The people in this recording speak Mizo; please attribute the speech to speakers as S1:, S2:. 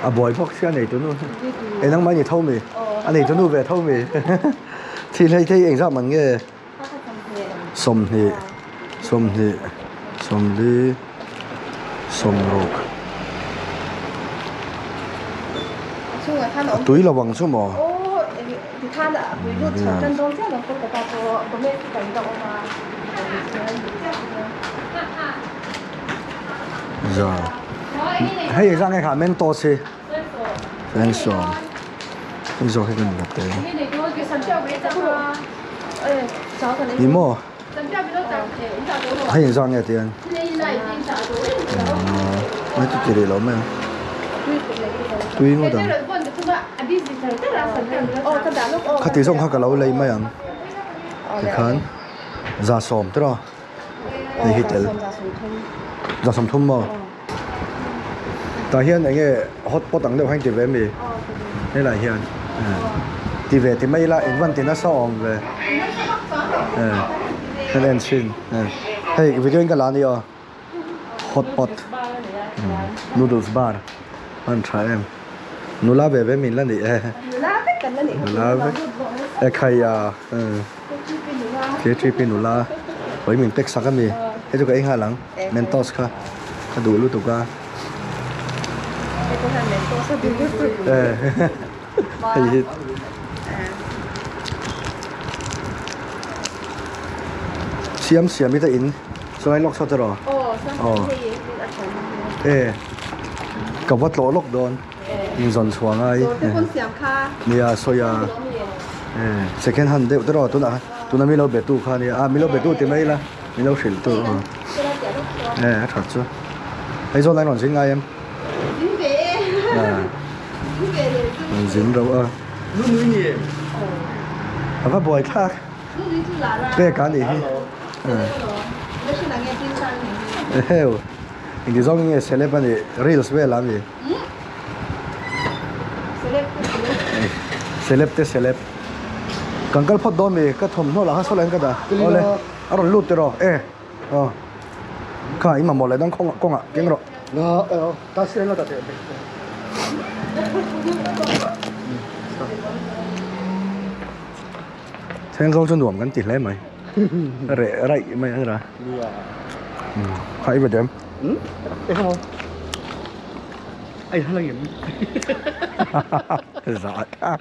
S1: A buai bawk sia neitu nu hi. E nangmah i ni tho mi? A neitu nu ve tho mi? Thil hei te hi engzah man nge? 20, 20, 40, 60. A tui lo ang chu maw? Za. Hei engzah nge kha Mentos hi? Fensawm. Hei zawk hi kan la tel. Ni maw? Hei engzah nge tian? Mai chu ti rih lo mai ang. Tui ngawt ang. Khati zawng kha ka lo lei mai ang. Tikhan 70 te rawh. Hei hi tel. 30 maw? Tah hian eng nge hot pot ang deuh kha in ti ve ami? Helai hian ti ve ti mai ila eng van ti nasa awm ve kan en chhin hei video in ka la a ni aw hot pot noodles bar a tha em nula ve ve min la ni e nula vek e khai a K3P nula hawi min pek sak ami hei chu ka ei nghal ang Mentos kha ka duh lutuk a hei hi siam siam hi ta in chuan lawk saw tiraw aw e ka va tlawh lawk dawn in zawn chhuah ngai nia sawi a second hand deuh tiraw tunah tuna mi lo be tu kha nia a mi lo be tu ti mai ila. Min lo hrilh tu aw. E a that chu. Hei zawn lai rawn zin ngai em?
S2: Zin ve e. Zin ve leh chu.
S1: Rawn zin rauh a.
S3: Nu nui ni em?
S1: A va buai thlak.
S2: Nu nui chu lar a.
S1: Pek a nih hi. Eheu. Engti zawng nge celeb a nih reels vel a mi.
S2: Celeb te celeb.
S1: Celeb te celeb. Kan kal phawt dawn mi ka thawmhnaw lah kha saw lahin ka dah. Awle. A rawn lut tiraw e aw kha in mamawh leh dang kawngah kawngah keng rawh. Thenzawl chu nuam kan ti hle mai reh raih mai ang ra kha i va dem. Za a.